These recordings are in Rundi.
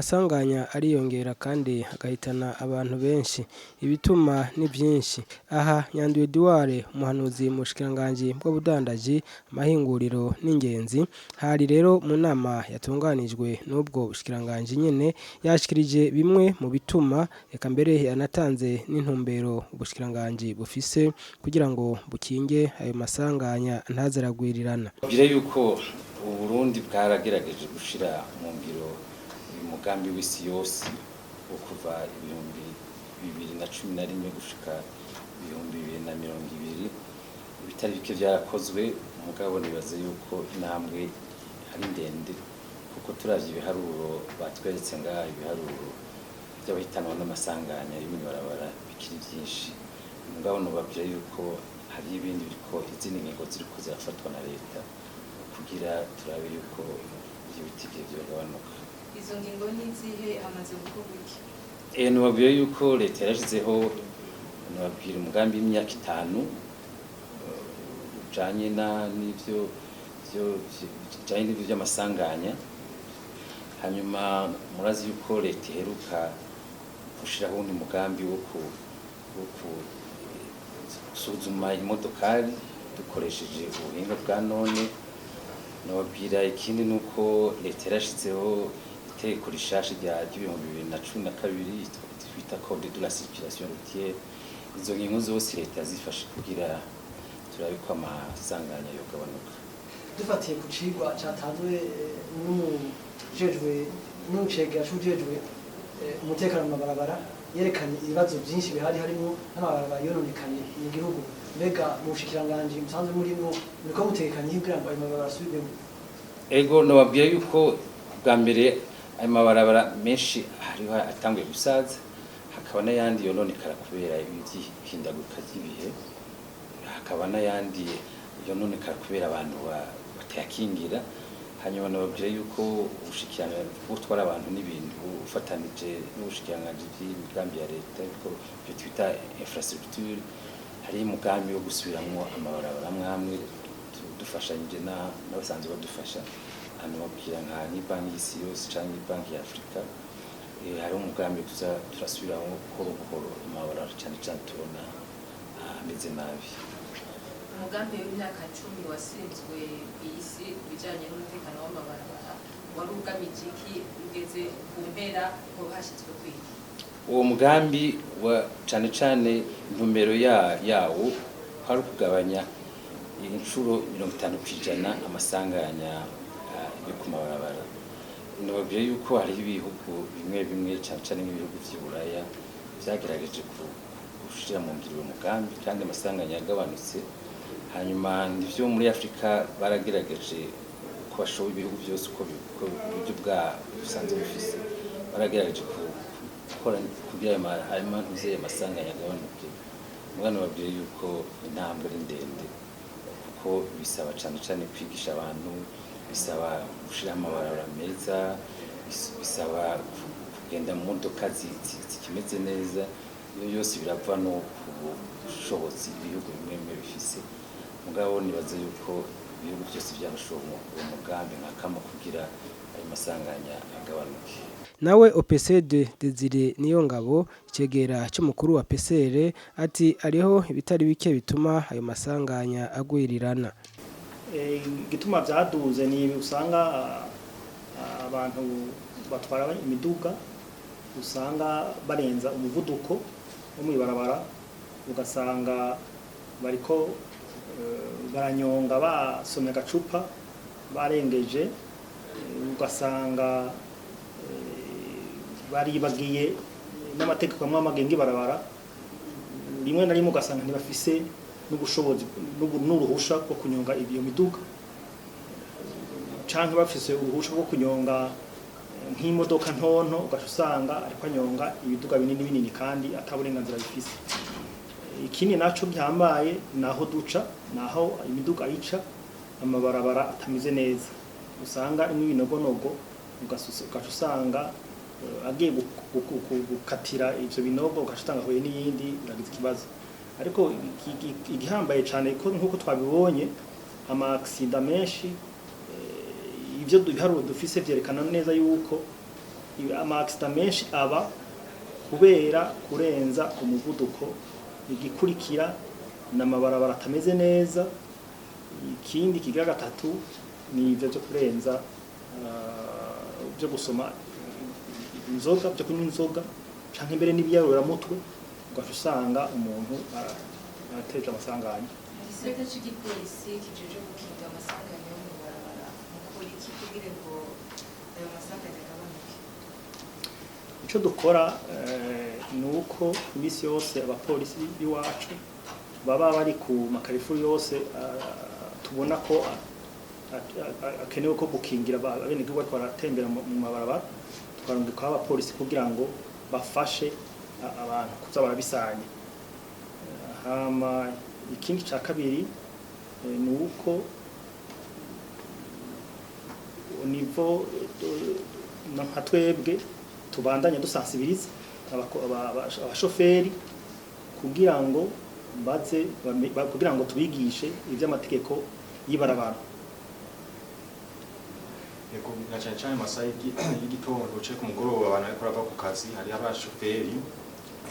Amasanganya ariyongera kandi agahitana abantu benshi. Ibituma ni vyinshi. Aha Nyanduye Edouard, umuhanuzi mu bushikiranganji bw'ubudandaji, amahinguriro n'ingenzi, hari rero mu nama yatunganijwe n'ubwo bushikiranganji nyene, yashikirije bimwe mu bituma, eka mbere yanatanze n'intumbero ubushikiranganji bufise kugira ngo bukinge ayo masanganya ntazeragwirirana. Bwire yuko Uburundi bwaragerageje gushira mu ngiro uyu mugambi w'isi yose wo kuva 2011 gushika 2020. Ibitari bike byarakozwe, mugabo nibaze yuko intambwe ari ndende, kuko turavye ibiharuro batweretse ngaha, ibiharuro by'abahitanwa n'amasanganya y'imibarabara bikiri byinshi. Mugabo nobabwira yuko hari ibindi biriko, izindi ngingo ziriko zirafatwa na leta kugira turabe yuko ivyo bitigiri vyogabanuka. Izo ngingo ni izihe? Hamaze gukorwa iki? Nobabwira yuko leta yarashizeho, nobabwira, umugambi w'imyaka 5 ujanye na n'ivyo bijanye n'ivyo vy'amasanganya. Hanyuma murazi yuko leta iheruka gushiraho uwundi mugambi wo gusuzuma imodokari dukoresheje ubuhinga bwa none. Nababwira ikindi nuko leta yarashizeho itegeko rishasha rya 2012 twita Code de la circulation routière. Izo ngingo zose leta yazifashe kugira turabe ko amasanganya yogabanuka. Dufatiye ku cigwa catanzwe n'umujejwe, n'umucegera c'ujejwe umutekano mu mabarabara, yerekanye ibibazo byinshi bihari, harimo n'amabarabara yononekaye mu gihugu. Mbega mu bushikiranganji musanzwe murimwo, muriko mutegekanye kugira ngo ayo mabarabara asubirwemo? Ego, nababwiye yuko bwa mbere ayo mabarabara menshi hariho atanguye gusaza, hakaba n'ayandi yononekara kubera iby'ihindaguka ry'ibihe, hakaba n'ayandi yononekara kubera abantu batayakingira. Hanyuma nababwira yuko ubushikiranganji bwo gutwara abantu n'ibintu ufatanije n'ubushikiranganji bw'imigambi ya leta, yuko ibyo twita infrastructure, hari umugambi wo gusubiramwo amabarabara amwe amwe dufashanyije n'abasanzwe badufasha. Hano babwira nka nk'ibanki y'isi yose canke banki ya Afurika. Hariho umugambi tuza turasubiramo buhoro buhoro amabarabara, cane cane tubona ameze nabi. Umugambi w'imyaka 10 washinzwe ku isi ku bijyanye n'umutekano w'amabarabara wari ugamije iki? Ugeze ku mpera, hoba hashyizwe kwiki? Uwo mugambi wa cane cane intumbero yawo kwari ukugabanya inshuro 50% amasanganya yo ku mabarabara. Nababwiye yuko hariho ibihugu bimwe bimwe, cane cane nk'ibihugu vy'i Buraya, vyagerageje gushira mu ngiro uwo mugambi kandi amasanganya yagabanutse. Hanyuma nivyo, muri Afurika baragerageje uko bashoboye, ibihugu byose uko uburyo bwa busanzwe bufise, baragerageje gukora kugira ayo mantuze amasanganya agabanuke. Mugabo nababwiye yuko intambwe ari ndende, kuko bisaba cane cane kwigisha abantu, bisaba gushiraho amabarabara meza, bisaba kugenda mu modoka zikimeze neza. Iyo yose birava no ku bushobozi ibihugu bimwe bimwe bifise. Mugabo nibaza yuko ibihugu byose byarashoboye uwo mugambi nka kama kugira ayo masanganya agabanuke. Nawe OPC2 Desire Niyongabo, icegera c'umukuru wa PCR, ati ariho ibitari bike bituma ayo masanganya agwirirana. Igituma vyaduze ni usanga abantu batwara imiduga usanga barenza umuvuduko wo mw'ibarabara, ugasanga bariko baranyonga basomye agacupa barengeje, ugasanga baribagiye n'amategeko amwe agenga ibarabara. Rimwe na rimwe ugasanga ntibafise n'ubushobozi n'uruhusha rwo kunyonga iyo miduga, canke bafise uruhusha rwo kunyonga nk'imodoka ntonto, ugaca usanga ariko anyonga ibiduga binini binini kandi ata burenganzira bifise. Ikindi naco gihambaye, naho duca, naho imiduga ica, amabarabara atameze neza, usanga arimwo ibinogonogo, ugaca usanga agiye gukatira ivyo binogo, ugaca usanga ahuye n'iyindi, biragize ikibazo. Ariko igihambaye cane ko nk'uko twabibonye, ama accident menshi, ivyo ibiharuro dufise vyerekana neza yuko Ama accident menshi aba kubera kurenza umuvuduko, igikurikira n'amabarabara atameze neza, ikindi kigira gatatu ni ivyo vyo kurenza byo gusoma inzoga, byo kunywa inzoga canke mbere n'ibiyarura-mutwe, ugaca usanga umuntu arateje amasanganya. Igisata c'igipolisi kijeje gukinga amasanganya yo mu barabara mukora iki kugira ngo ayo masanganya agabanuke? Icyo dukora ni uko iminsi yose abapolisi b'iwacu baba bari ku ma carrefour yose tubona ko akenewe ko gukingira abenegihugu bariko baratembera mu mabarabara, tukarungikaho abapolisi kugira ngo bafashe abantu kuza barabisanya. Hama ikindi ca kabiri ni uko au niveau nka twebwe tubandanya dusensibiliza abashoferi kugira ngo baze kugira ngo tubigishe ivy'amategeko y'ibarabara. Yego, na cyane cyane mu masaha y'igitondo ce ku mugoroba, abantu bariko barava ku kazi, hariho abashoferi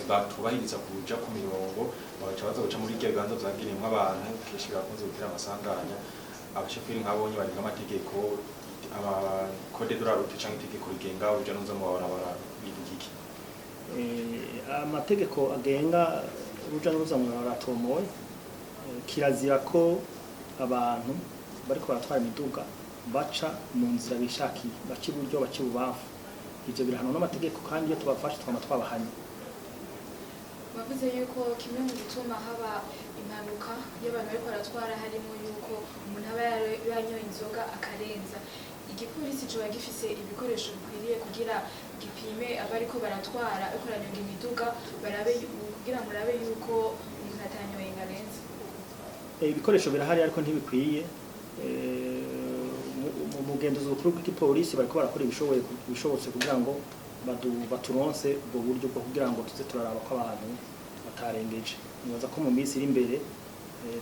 batubahiriza kuja ku mirongo, bagaca baza guca muri irya bibanza vyagenemwe abantu. Kenshi birakunze gutera amasanganya. Abashoferi nk'abonye barenga amategeko, ama code de la route canke itegeko rigenga uruja n'uruza mu mabarabara, bivuga iki? Amategeko agenga uruja n'uruza mu mabarabara atomoye. Kirazira ko abantu bariko baratwara imiduga baca mu nzira bishakiye, baca iburyo, baca ibubamfu. Ivyo birahanwa n'amategeko, kandi iyo tubafashe twama twabahanye. Bavuze yuko kimwe mu gituma haba impanuka iyo abantu bariko baratwara harimo yuko umuntu aba yanyoye inzoga akarenza. Igipolisi coba gifise ibikoresho bikwiriye kugira gipime abariko baratwara, bariko baranyonga imiduga, barabe kugira murabe yuko umuntu atanyoye ngo arenze? Ibikoresho birahari ariko ntibikwiye. Mu mugenzuzi bukuru bw'igipolisi bariko barakora ibishobotse kugira ngo baturonse ubwo buryo bwo kugira ngo tuze turaraba ko abantu batarengeje. Nibaza ko mu minsi iri imbere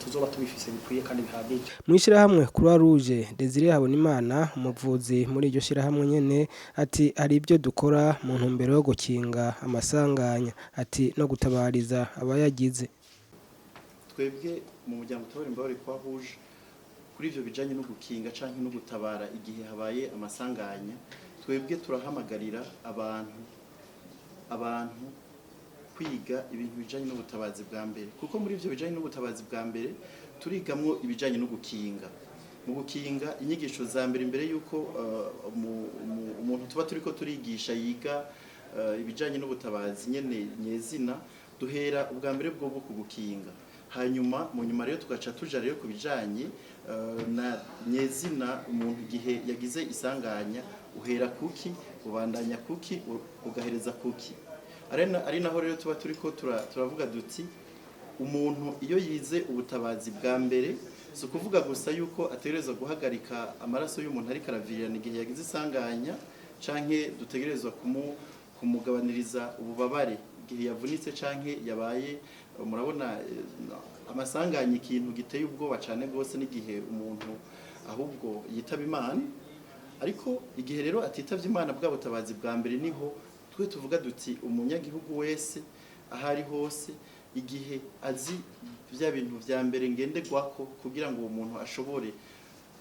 tuzoba tubifise bikwiye kandi bihagije. Mw'ishirahamwe Croix Rouge, Desire Habonimana, umuvuzi muri iryo shirahamwe nyene, ati hari ibyo dukora mu ntumbero yo gukinga amasanganya, ati no gutabariza abayagize. Twebwe mu muryango utabara imbabare Croix Rouge, kuri ivyo bijanye no gukinga canke no gutabara igihe habaye amasanganya, twebwe turahamagarira abantu kwiga ibintu bijanye n'ubutabazi bwa mbere, kuko muri ivyo bijanye n'ubutabazi bwa mbere turigamwo ibijanye no gukinga. Mu gukinga, inyigisho za mbere, imbere yuko umuntu tuba turiko turigisha yiga ibijanye n'ubutabazi nyene nyezina, duhera ubwa mbere bwo kugukinga. Hanyuma mu nyuma rero tugaca tuja rero ku bijanye na nyezina, umuntu igihe yagize isanganya, uhera kuki, ubandanya kuki, ugahereza kuki. Ari naho rero tuba turiko turavuga duti umuntu iyo yize ubutabazi bwa mbere, si ukuvuga gusa yuko ategerezwa guhagarika amaraso y'umuntu ariko aravirirana igihe yagize isanganya, canke dutegerezwa kumugabaniriza ububabare igihe yavunitse canke yabaye. Murabona amasanganya ikintu giteye ubwoba cane rwose n'igihe umuntu ahubwo yitaba Imana. Ariko igihe rero atitavye Imana, bwa butabazi bwa mbere niho twe tuvuga duti umunyagihugu wese aho ari hose, igihe azi bya bintu vya mbere ngenderwako kugira ngo uwo muntu ashobore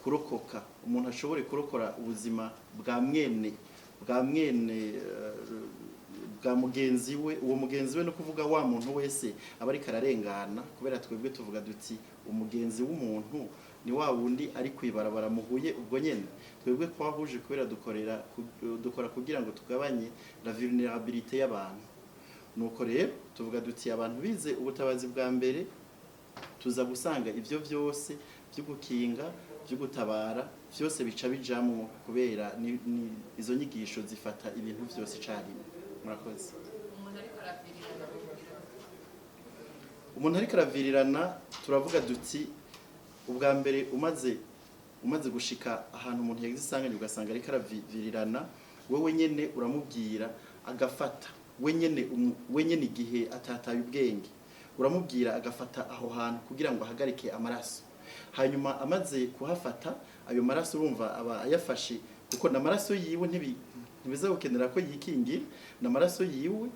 kurokoka, umuntu ashobore kurokora ubuzima bwa mwene bwa mugenzi we, uwo mugenzi we no kuvuga wa muntu wese aba ariko ararengana, kubera twebwe tuvuga duti umugenzi w'umuntu ni wa wundi ari kwibarabara muhuye ubwo nyene. Twebwe twahuje kubera dukora kugira ngo tugabanye la vulnérabilité y'abantu. Nuko rero tuvuga duti abantu bize ubutabazi bwa mbere, tuza gusanga ivyo vyose byo gukinga, byo gutabara, vyose bica bijamwo, kubera ni izo nyigisho zifata ibintu vyose icarimwe. Murakoze. Umuntu ariko aravirirana bamubwira? Umuntu ariko aravirirana, turavuga duti ubwa mbere umaze gushika ahantu umuntu yagize isanganya, ugasanga ariko aravirirana, wewe nyene uramubwira agafata wenyene igihe atataye ubwenge, uramubwira agafata aho hantu kugira ngo ahagarike amaraso. Hanyuma amaze kuhafata, ayo maraso urumva aba ayafashe, kuko n'amaraso yiwe. Ntibiza gukenera ko yikingira n'amaraso yiwe.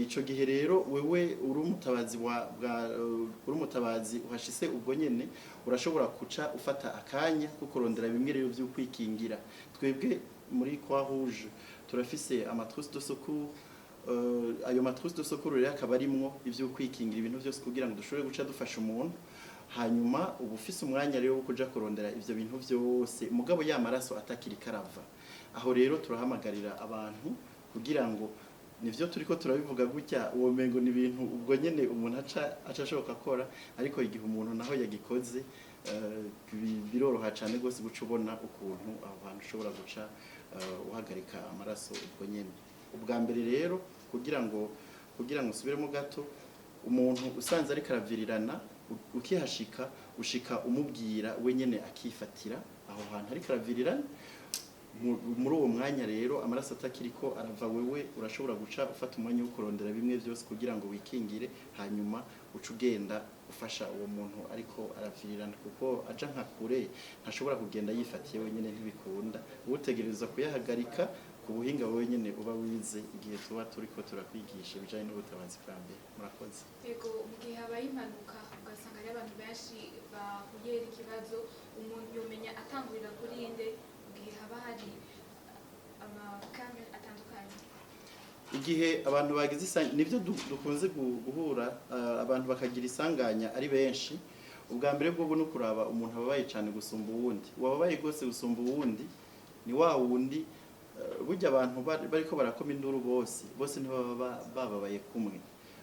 Ico gihe rero wewe uri umutabazi wa bwa uri umutabazi uhashise ubwo nyene, urashobora kuca ufata akanya ko kurondera bimwe rero vyo kwikingira. Twebwe muri Croix Rouge turafise ama trousses de secours. Ayo ma trousses de secours rero akaba arimwo ivyo kwikingira, ibintu vyose kugira ngo dushobore guca dufasha umuntu. Hanyuma uba ufise umwanya rero wo kuja kurondera ivyo bintu vyose, mugabo ya maraso atakiri karava. Aho rero turahamagarira abantu kugira ngo nivyo turiko turabivuga gutya, uwo mengo ni ibintu ubwo nyene umuntu aca ashoboka akora, ariko igihe umuntu naho yagikoze biroroha cane gose guca ubona ukuntu aho hantu ushobora guca uhagarika amaraso ubwo nyene. Ubwa mbere rero, kugira ngo usubiremo gato, umuntu usanze ariko aravirirana, ukihashika, ushika umubwira we nyene akifatira aho hantu ariko aravirirana. Muri uwo mwanya rero amaraso atakiriko arava, wewe urashobora guca ufata umwanya wo kurondera bimwe byose kugira ngo wikingire, hanyuma uca ugenda ufasha uwo muntu ariko aravirirana, kuko aja nka kure ntashobora kugenda yifatiye wenyine, ntibikunda. Utegereza kuyahagarika ku buhinga wowe nyene uba wize igihe tuba turiko turakwigisha ibijanye n'ubutabazi bwa mbere. Murakoze. Yego, mu gihe habaye impanuka ugasanga hari abantu benshi bahuye n'ikibazo, umuntu yomenya atangurira kuri inde mu gihe haba hari amakamera atandukanye? Igihe abantu bagize nibyo dukunze guhura, abantu bakagira isanganya ari benshi. Ubwa mbere bwo no kuraba umuntu ababaye cyane gusumba uwundi. Uwababaye rwose gusumba uwundi ni wa wundi. Burya abantu bariko barakoma induru bose bose ntibaba bababaye kumwe.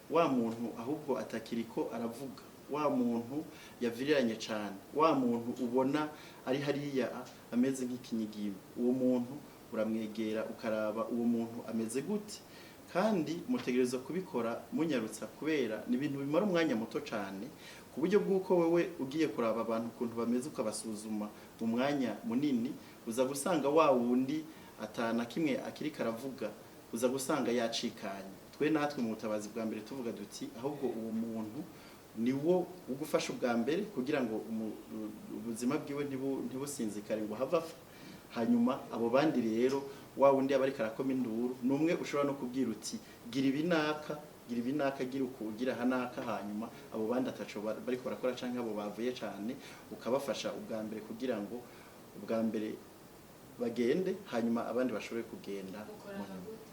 Wa muntu ahubwo atakiriko aravuga, wa muntu yaviriranye cyane, wa muntu ubona ari hariya ameze nk'ikinyigimba, uwo muntu uramwegera ukaraba uwo muntu ameze gute. Kandi mutegerezwa kubikora munyarutsa, kubera ni ibintu bimara umwanya muto cyane, ku buryo bw'uko wewe ugiye kuraba abantu ukuntu bameze ukabasuzuma mu mwanya munini, uza gusanga wa wundi atana kimwe akiri karavuga, uza gusanga yacikanye. Twe natwe mu butabazi bwa mbere tuvuga duti ahubwo uwo muntu ni wo ugufasha ubwa mbere kugira ngo ubuzima bwiwe ntibusinzikare ngo have apfa. Hanyuma abo bandi rero, wa wundi aba ariko arakoma induru ni umwe ushobora no kubwira uti gira ibinaka, gira ibinaka, gira uku, gira hanaka, hanyuma abo bandi ataco bariko barakora canke abo bavuye cane ukabafasha ubwa mbere kugira ngo ubwa mbere bagende, hanyuma abandi bashobore kugenda Mukora mu nyuma. gute?